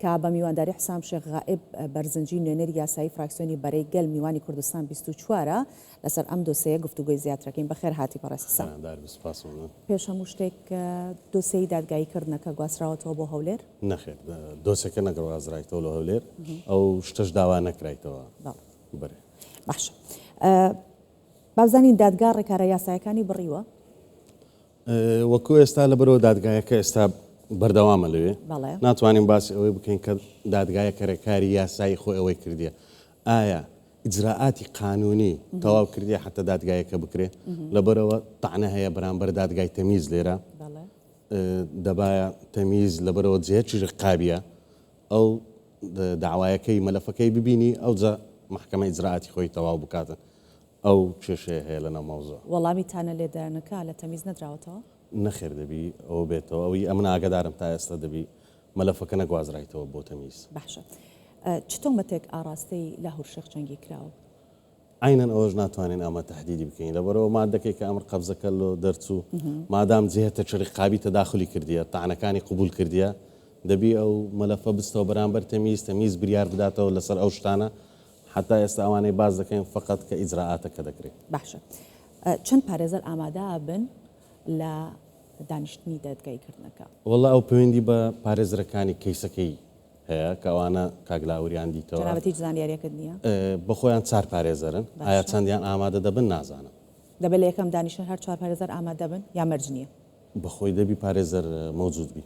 کە بە میوانداری حوسام شێخ غائب بەرزنجی نوێنەری یاسایی فراکسیۆنی بەرەی گەل میوانی کوردستان 24 ە لەسەر ئەم دۆسێیە گفتوگۆی زیاترەکەین. بەخێر هاتی بەڕێز حسام. خێران بی سوپاس مەمنون. پێش هەموو شتێک دۆسێی دادگایی کردنەکە گواستراوەتەوە بۆ هەولێر؟ نەخێر دۆسێکە نەگوازرایتەوە لۆ هەولێر ئەو شتەش داوا نەکرایتەوە. بەڵێ. بەرێ. باشە بابزانین دادگا ڕێکارە یاسایەکانی بڕیوە؟ وەکو ئێستا لەبەرەوە دادگایەکە ئێستا بەردەوامە لەوێ ناتوانین باسی ئەوەی بکەین کە دادگایەکە رێکاری یاسایی خۆی ئەوەی کردیە ئایا ئیجرائاتی قانونی تەواو کردیە حتا دادگایەکە بکرێ لەبەرەوە تەعنە هەیە بەرامبەر دادگای تەمیز لێرە دەبایە تەمیز لەبەرەوە جێچی قابیە ئەو داوایەکەی مەلەفەکەی ببینی ئەوجا محکمە ئیجرائاتی خۆی تەواو بکاتن ئەو کێشەیە هەیە لەناو مەوزوع. وەڵامی تانە لێدانەکە لە تەمیز نەدراوەتەوە؟ نەخێر دەبی ئەوە بێتەوە ئەوی ئەمن ئاگادارم تا ئێستا دەبی مەلەفەکە نەگوازرایتەوە بۆ تەمیز. باشە چ تۆمەتێک ئاڕاستەی لاهور شێخ جەنگی کراوە؟ عەینەن ئەوەش ناتوانین ئەمە تەحدیدی بکەین لەبەرئەوە مادەکەی کە ئەمر قەبزەکە لۆ دەرچوو مادام جهتەکی ڕیقابی تەداخولی کردیە تەعنەکانی قبول کردیە دەبی ئەو مەلەفە بچتەوە بەرامبەر تەمیز تەمیز بریار بداتەوە لەسەر ئەو شتانە حەتا ئێستا ئەوانەی باس دەکەین فەقەت کە ئیجرائاتەکە دەکرێ. باشە چەند پارێزەر ئامادە ئەبن لە دانیشتنی دادگایی کردنەکە؟ وەڵا ئەو پەیوەندی بە پارێزرەکانی کەیسەکەی هەیە کە ئەوانە کاک لاوریان دیتەوە. جەنابت هیچ زانیاریەکت نییە؟ بەخۆیان چار پارێزەرن ئایا چەندیان ئامادە دەبن نازانم. دەبێت لە یەکەم دانیشتن هەر چوار پارێزەر ئامادە بن یا مەرج نییە؟ بەخۆی دەبی پارێزەر مەوجود بی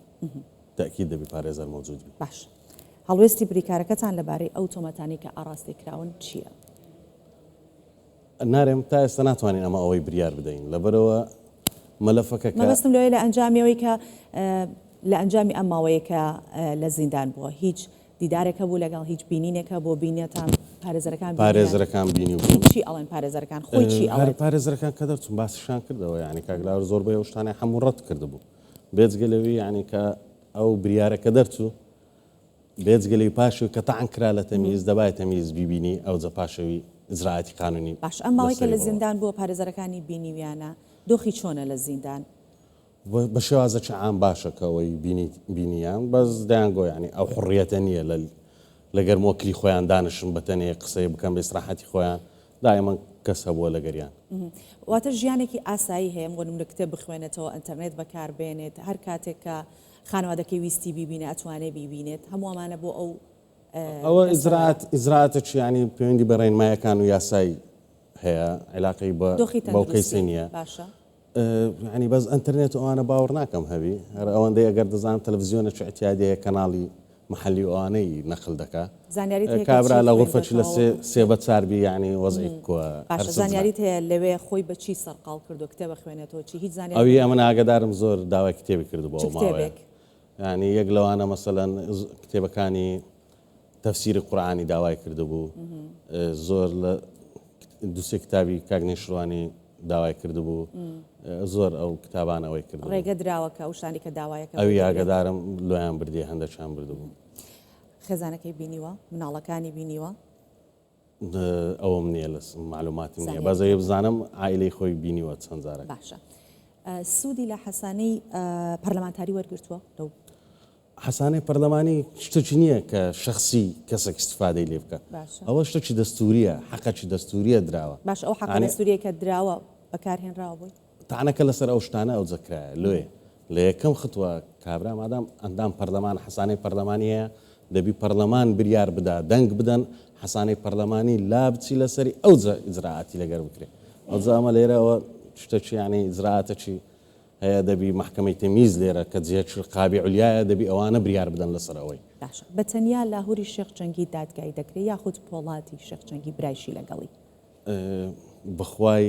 تەئکید دەبی پارێزەر مەوجود بی. باشە هەڵوێستی بریکارەکەتان لەبارەی ئەو تۆمەتانەی کە ئاڕاستەی کراون چییە؟ نارێم تا ئێستا ناتوانین ئەمە ئەوەی بریار بدەین لەبەرئەوە مەلەفەکە کە. مەبەستم لەوەیە لە ئەنجامی ئەوەی کە لە ئەنجامی ئەم ماوەیە کە لە زیندان بووە هیچ دیدارێک هەبوو لەگەڵ هیچ بینینێک هەبوو بینیتان پارێزەرەکان بینیان؟ پارێزەرەکان بینیبوون. چی ئەڵێن پارێزەرەکان خۆی چی هەر ئەڵێت؟ پارێزەرەکان کە دەرچوون باسیشان کردەوە یانی کاک لاهور زۆربەی ئەو شتانەی هەموو ڕەت کردبوو بێجگە لەوی یانی کە ئەو بریارە کە دەرچوو بێجگە لەوی پاشەوی کە تەعن کرا لە تەمیز دەبایە تەمیز بیبینی ئەوجە پاشەوی ئیجرائاتی قانونی باش ئەم ماوەی کە لەسەری لە بڕوا. زیندان بووە پارێزەرەکانی بینیویانە دۆخی چۆنە لە زیندان؟ بە شێوازەکی عام باشە کە ئەوەی بینیان بەس دەیانگۆ یانی ئەو حوڕیەتە نییە لە لەگەر مۆکلی خۆیان دانیشن بە تەنێ قسەی بکەن بە ئیسراحەتی خۆیان دائیمەن کەس هەبووە لەگەریان. واتە ژیانێکی ئاسایی هەیە بۆ نمونە کتێب بخوێنێتەوە ئەنتەرنێت بەکار بێنێت هەر کاتێک کە خانەوادەکەی ویستی بیبینێ ئەتوانێ بیبینێت هەموو ئەمانە بۆ ئەو ئەوە ئیجرائات ئیجرائاتێکی یانی پەیوەندی بە ڕێنمایەکان و یاسای هەیە عیلاقەی بە دۆخی بەو کەیسە تەندروستی نییە. باشە. یانی بەس ئەنتەرنێت و ئەوانە باوەڕ ناکەم هەبی هەر ئەوەندەی ئەگەر دەزانم تەلەفزیۆنێکی ئیعتیادی هەیە کەناڵی محەلی و ئەوانەی نەقل دەکا زانیاریت هەیە کە کابرا چی لە غورفەکی لە خوێندۆتەوە سێ وەکو سێ بە چار بی یانی وەزعی کوە هەر باشە سجنە. زانیاریت هەیە لەوێ خۆی بە چی سەرقاڵ کردووە کتێب ئەخوێنێتەوە چی هیچ زانیاریت ئەوی هەیە؟ ئەمن ئاگەدارم زۆر داوای کتێبی کردبوو چ ئەو ماوەیە کتێبێک؟ یانی یەک لەوانە مەسەلەن کتێبەکانی تەفسیری قورئانی داوای کردبوو زۆر لە دوسێ کتابی کاک نەوشیروانی داوای کردبوو زۆر ئەو کتابان ئەوەی کردبوو. ڕێگە دراوە کە ئەو شتانەی کە داوایەکە ئەوی ئاگادارم لۆیان بردیە هەندەکیان بردبوو. خێزانەکەی بینیوە؟ مناڵەکانی بینیوە؟ ئەوەم نییە لە معلوماتم نییە بەس ئەوی بزانم عائیلەی خۆی بینیوە چەند جارێک. باشە سوودی لە حەسانەی پەرلەمانتاری وەرگرتووە لەو حەسانەی پەرلەمانی شتێکی نییە کە شەخسی کەسێک ئیستیفادەی لێ بکا ئەوە شتێکی دەستوورییە حەقێکی دەستوورییە دراوە. باشە ئەو حەقە دەستوورییە کە دراوە بەکارهێنراوە بۆی؟ تەعنەکە لەسەر ئەو شتانە ئەوجە کرایە لۆیە لە یەکەم ختوە کابرا مادام ئەندام پەرلەمان حەسانەی پەرلەمانی هەیە دەبی پەرلەمان بریار بدا دەنگ بدەن حەسانەی پەرلەمانی لابچی لەسەری ئەوجە ئیجرائاتی لەگەر بکرێ ئەوجە ئەمە لێرە ئەوە شتەکی یانی ئیجرائاتەکی هەیە دەبی مەحکەمەی تەمیز لێرە کە جێگیر قابی عولیایە دەبی ئەوانە بریار بدەن لەسەر ئەوەی. باشە بە تەنیا لاهوری شێخ جەنگی دادگایی دەکرێ یاخود پۆڵادی شێخ جەنگی برایشی لەگەڵی؟ بەخوای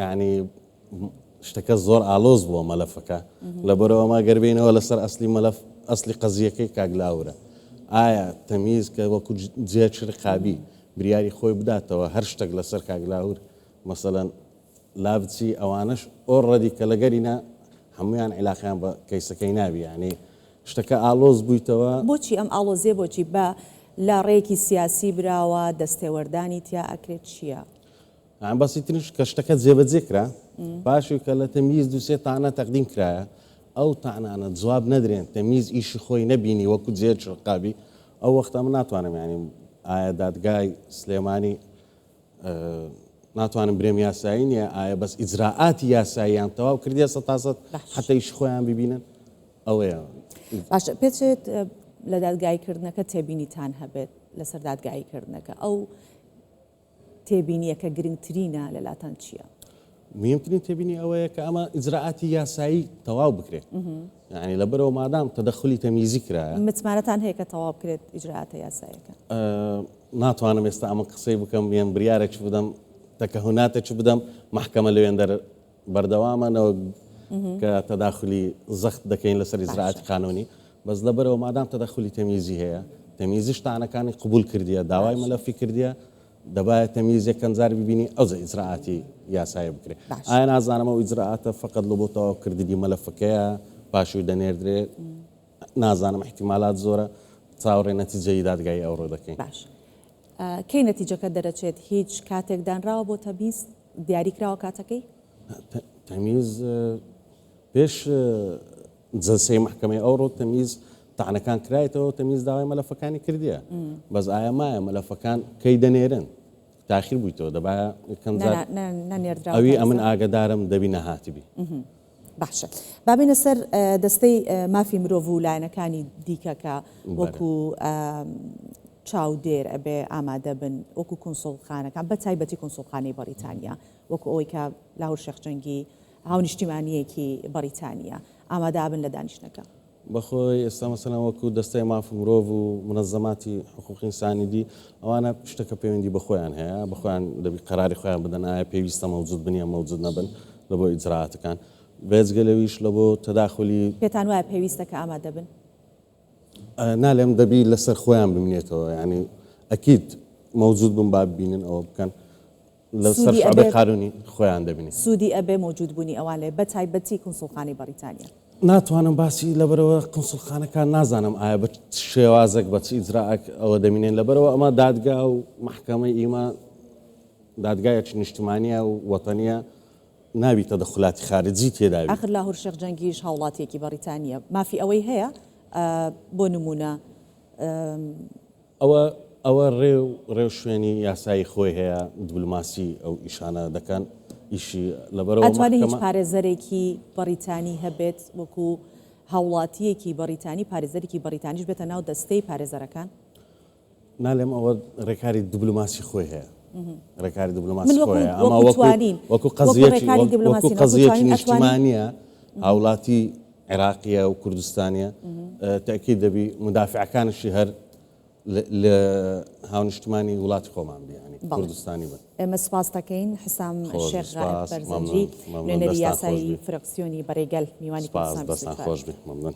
یانی شتەکە زۆر ئالۆز بووە مەلەفەکە لەبەرئەوە ئەمە گەر بێینەوە لەسەر ئەسلی مەلەف ئەسلی قەزیەکەی کاک لاورە ئایا تەمیز کە وەکو جێگیر قابی بریاری خۆی بداتەوە هەر شتێک لەسەر کاک لاهور مەسەلەن لابچی ئەوانەش already کە لەگەرینا هەموویان عیلاقیان بە کەیسەکەی نابی یانی شتەکە ئالۆز بوویتەوە. بۆچی ئەم ئاڵۆزیە بۆچی بە لە ڕێیەکی سیاسی براوە دەستێوەردانی تیا ئەکرێت چیە؟ یانی بەسیتریش کە شتەکە جێبەجێ کرا پاشی کە لە تەمیز دوو سێ تانە تەقدیم کرایە ئەو تانانە جواب نەدرێن تەمیز ئیشی خۆی نەبینی وەکو جێ قابی. ئەو وەختە من ناتوانم یانی ئایا دادگای سلێمانی ناتوانم برێم یاسایی نییە ئایا بەس ئیجرائاتی یاساییان تەواو کردیە سەتاسەد حتە ئیش خۆیان ببینن ئەوەیە. باشە پێچێت لە دادگایی کردنەکە تێبینیتان هەبێت لەسەر دادگایی کردنەکە ئەو تێبینیە کە گرنگترینە لەلاتان چییە؟ مهمترین تێبینی ئەوەیە کە ئەمە ئیجرائاتی یاسایی تەواو بکرێت یعنی لەبەرەوە مادام تەدەخلی تەمیزی کرایە. متمانەتان هەیە کە تەواو بکرێت ئیجرائاتە یاساییەکە؟ ناتوانم ئێستا ئەمە قسەی بکەم یان بریارێک بدەم تەکەهوناتێک بدەم مەحکەمە لەوێندەر بەردەوامە نەوەک کە تەداخلی زەخت دەکەین لەسەر ئیجرائاتی قانونی بەس لەبەرەوە مادام تەدەخلی تەمیزی هەیە تەمیزیش تانەکانی قبول کردیە داوای مەلەفی کردیە دەبایە تەمیز یەکەم جار ببینی ئەوجا ئیجرائاتی یاسایی بکرێ ئایا نازانم ئەو ئیجرائاتە فقط لە بۆ تەواو کردنی مەلەفەکەیە پاشوی دەنێردرێ نازانم احتیمالات زۆرە چاوەڕێ نەتیجەی دادگای ئەوڕۆ دەکەین. باش کەی نەتیجەکە دەرەچێت هیچ کاتێک دانراوە بۆ تەمیز دیاری کراوە کاتەکەی؟ تەمیز پێش جەلسەی مەحکەمەی ئەوڕۆ تەمیز تەعنەکان کرایتەوە تەمیز داوای مەلەفەکانی کردیە بەس ئایا مایە مەلەفەکان کەی دەنێرن تاخیر بوویتەوە دەبایە یەکەم جار ئەوی ئەمن ئاگەدارم دەبی نەهاتبی. باشە با بێینە سەر دەستەی مافی مرۆڤ و لایەنەکانی دیکە کە وەکو چاودێر ئەبێ ئامادە بن وەکو کونسوڵخانەکان بە تایبەتی کونسوڵخانەی بەڕیتانیا وەکو ئەوەی کە لاهور شێخ جەنگی هاونیشتیمانییەکی بەڕیتانییە ئامادەبن لە دانیشتنەکە. بەخۆی ئێستا مەسەلەن وەکو دەستەی ماف مرۆڤ و مونەزەماتی حقوقی ئینسانی دی ئەوانە شتەکە پەیوەندی بە خۆیان هەیە بە خۆیان دەبی قەراری خۆیان بدەن ئایا پێویستە مەوجود بن یا مەوجود نەبن لە بۆ ئیجرائاتەکان بێجگە لەویش لە بۆ تەداخولی پێتان وایە پێویستە کە ئامادە بن؟ نالێم دەبی لەسەر خۆیان بمینێتەوە یانی ئەکید مەوجود بن با ببینن ئەوە بکەن لەسەر شعبەی قانونی خۆیان دەبینی. سوودی ئەبێ مەوجود بوونی ئەوان لێ بە تایبەتی کونسوڵخانەی بەڕیتانیا. ناتوانم باسی لەبەرئەوە کونسوڵخانەکان نازانم ئایا بە چ شێوازێک بە چ ئیجرائەک ئەوە دەمینێن لەبەرئەوە ئەمە دادگا و مەحکەمەی ئیمە دادگایەکی نیشتمانیە و وەتەنیە نابی تەدەخولاتی خارجی تێدابی. ئاخر لاهور شێخ جەنگیش هاوڵاتیەکی بەڕیتانیە مافی ئەوەی هەیە بۆ نمونە. ئەوە ئەوە ڕێ و ڕێوشوێنی یاسایی خۆی هەیە دبلوماسی ئەو ئیشانە دەکەن ئیشی لەبەرەوە ئەتوانێ هیچ پارێزەرێکی بەڕیتانی هەبێت وەکو هاوڵاتیەکی بەڕیتانی پارێزەرێکی بەڕیتانیش بێتە ناو دەستەی پارێزەرەکان؟ نالێم ئەوە ڕێکاری دبلوماسی خۆی هەیە ڕێکاری دبلوماسی خۆی هەیە ئەما وەکو وەکو قەزیەکی وەکو قەزیەکی نیشتمانیە هاوڵاتی عێراقیە و کوردستانیە تەئکید دەبی مودافعەکانشی هەر لە هاونیشتمانی وڵاتی خۆمان بی یانی کوردستانی بن. ئێمە سوپاست دەکەین حسام شێخ غائب بەرزنجی نوێنەری یاسایی فرەکسیۆنی بەرەی گەل میوانی کوردستان 24. سوپاس دەستان خۆش بی مەمنون.